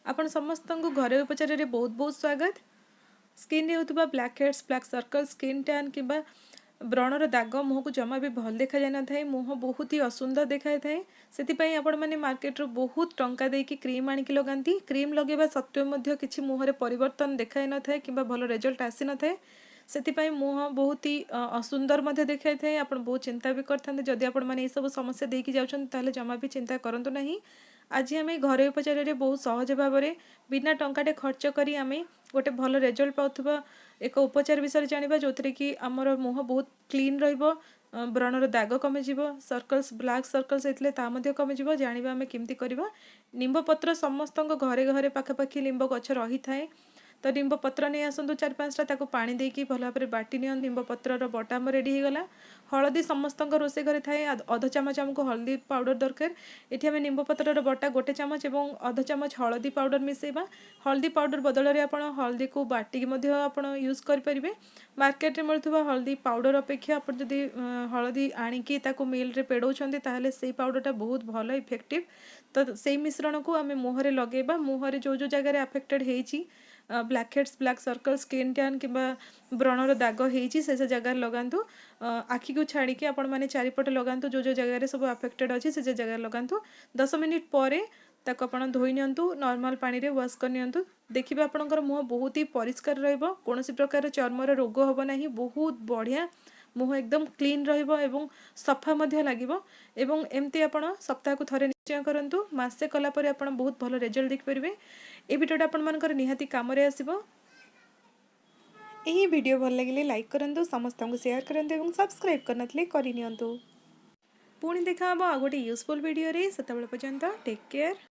ଆପଣ ସମସ୍ତଙ୍କୁ ଘରୋଇ ଉପଚାରରେ ବହୁତ ବହୁତ ସ୍ୱାଗତ। ସ୍କିନ୍ରେ ହେଉଥିବା black heads, black circle, skin tan କିମ୍ବା ବ୍ରଣର ଦାଗ ମୁହଁକୁ ଜମା ବି ଭଲ ଦେଖାଯାଇନଥାଏ। ମୁହଁ ବହୁତ ହି ଅସୁନ୍ଦର ଦେଖାଯାଇଥାଏ। ସେଥିପାଇଁ ଆପଣମାନେ ମାର୍କେଟରୁ ବହୁତ ଟଙ୍କା ଦେଇକି କ୍ରିମ୍ ଆଣିକି ଲଗାନ୍ତି। କ୍ରିମ୍ ଲଗାଇବା ସତ୍ତ୍ୱେ ମଧ୍ୟ କିଛି ମୁହଁରେ ପରିବର୍ତ୍ତନ ଦେଖାଇନଥାଏ କିମ୍ବା ଭଲ ରେଜଲ୍ଟ ଆସିନଥାଏ। ସେଥିପାଇଁ ମୁହଁ ବହୁତ ହି ଅସୁନ୍ଦର ମଧ୍ୟ ଦେଖାଇଥାଏ। ଆପଣ ବହୁତ ଚିନ୍ତା ବି କରିଥାନ୍ତି। ଯଦି ଆପଣମାନେ ଏଇସବୁ ସମସ୍ୟା ଦେଇକି ଯାଉଛନ୍ତି, ତାହେଲେ ଜମା ବି ଚିନ୍ତା କରନ୍ତୁ ନାହିଁ। ଆଜି ଆମେ ଘରୋଇ ଉପଚାରରେ ବହୁତ ସହଜ ଭାବରେ ବିନା ଟଙ୍କାଟେ ଖର୍ଚ୍ଚ କରି ଆମେ ଗୋଟେ ଭଲ ରେଜଲ୍ଟ ପାଉଥିବା ଏକ ଉପଚାର ବିଷୟରେ ଜାଣିବା, ଯେଉଁଥିରେ କି ଆମର ମୁହଁ ବହୁତ କ୍ଲିନ୍ ରହିବ, ବ୍ରଣର ଦାଗ କମିଯିବ, ସର୍କଲ୍ସ, ବ୍ଲାକ୍ ସର୍କଲ୍ସ ହେଇଥିଲେ ତା ମଧ୍ୟ କମିଯିବ। ଜାଣିବା ଆମେ କେମିତି କରିବା। ନିମ୍ବ ପତ୍ର, ସମସ୍ତଙ୍କ ଘରେ ଘରେ ପାଖାପାଖି ଲିମ୍ବ ଗଛ ରହିଥାଏ। ତ ନିମ୍ବ ପତ୍ର ନେଇ ଆସନ୍ତୁ ଚାରି ପାଞ୍ଚଟା, ତାକୁ ପାଣି ଦେଇକି ଭଲ ଭାବରେ ବାଟି ନିଅନ୍ତୁ। ନିମ୍ବ ପତ୍ରର ବଟା ଆମର ରେଡ଼ି ହେଇଗଲା। ହଳଦୀ ସମସ୍ତଙ୍କ ରୋଷେଇ ଘରେ ଥାଏ। ଅଧ ଚାମଚ ଆମକୁ ହଳଦୀ ପାଉଡ଼ର ଦରକାର। ଏଠି ଆମେ ନିମ୍ବ ପତ୍ରର ବଟା ଗୋଟେ ଚାମଚ ଏବଂ ଅଧ ଚାମଚ ହଳଦୀ ପାଉଡ଼ର ମିଶାଇବା। ହଳଦୀ ପାଉଡ଼ର ବଦଳରେ ଆପଣ ହଳଦୀକୁ ବାଟିକି ମଧ୍ୟ ଆପଣ ୟୁଜ୍ କରିପାରିବେ। ମାର୍କେଟରେ ମିଳୁଥିବା ହଳଦୀ ପାଉଡ଼ର ଅପେକ୍ଷା ଆପଣ ଯଦି ହଳଦୀ ଆଣିକି ତାକୁ ମିଲରେ ପେଡ଼ଉଛନ୍ତି, ତାହେଲେ ସେଇ ପାଉଡ଼ରଟା ବହୁତ ଭଲ ଇଫେକ୍ଟିଭ୍। ତ ସେଇ ମିଶ୍ରଣକୁ ଆମେ ମୁହଁରେ ଲଗେଇବା। ମୁହଁରେ ଯେଉଁ ଯେଉଁ ଜାଗାରେ ଆଫେକ୍ଟେଡ଼ ହେଇଛି, black heads, black circle, skin tan କିମ୍ବା ବ୍ରଣର ଦାଗ ହେଇଛି, ସେ ସେ ଜାଗାରେ ଲଗାନ୍ତୁ। ଆଖିକୁ ଛାଡ଼ିକି ଆପଣମାନେ ଚାରିପଟେ ଲଗାନ୍ତୁ। ଯେଉଁ ଯେଉଁ ଜାଗାରେ ସବୁ ଆଫେକ୍ଟେଡ଼ ଅଛି, ସେ ସେ ଜାଗାରେ ଲଗାନ୍ତୁ। 10 ମିନିଟ୍ ପରେ ତାକୁ ଆପଣ ଧୋଇ ନିଅନ୍ତୁ, ନର୍ମାଲ ପାଣିରେ ୱାଶ୍ କରିନିଅନ୍ତୁ। ଦେଖିବେ, ଆପଣଙ୍କର ମୁହଁ ବହୁତ ହି ପରିଷ୍କାର ରହିବ। କୌଣସି ପ୍ରକାର ଚର୍ମର ରୋଗ ହେବ ନାହିଁ। ବହୁତ ବଢ଼ିଆ ମୁହଁ ଏକଦମ କ୍ଲିନ୍ ରହିବ ଏବଂ ସଫା ମଧ୍ୟ ଲାଗିବ। ଏବଂ ଏମିତି ଆପଣ ସପ୍ତାହକୁ ଥରେ ନିଶ୍ଚୟ କରନ୍ତୁ। ମାସେ କଲା ପରେ ଆପଣ ବହୁତ ଭଲ ରେଜଲ୍ଟ ଦେଖିପାରିବେ। ଏ ଭିଡ଼ିଓଟା ଆପଣମାନଙ୍କର ନିହାତି କାମରେ ଆସିବ। ଏହି ଭିଡ଼ିଓ ଭଲ ଲାଗିଲେ ଲାଇକ୍ କରନ୍ତୁ, ସମସ୍ତଙ୍କୁ ସେୟାର କରନ୍ତୁ ଏବଂ ସବସ୍କ୍ରାଇବ୍ କରିନଥିଲେ କରିନିଅନ୍ତୁ। ପୁଣି ଦେଖା ହେବ ଆଉ ଗୋଟେ ୟୁଜଫୁଲ୍ ଭିଡ଼ିଓରେ। ସେତେବେଳେ ପର୍ଯ୍ୟନ୍ତ ଟେକ୍ କେୟାର।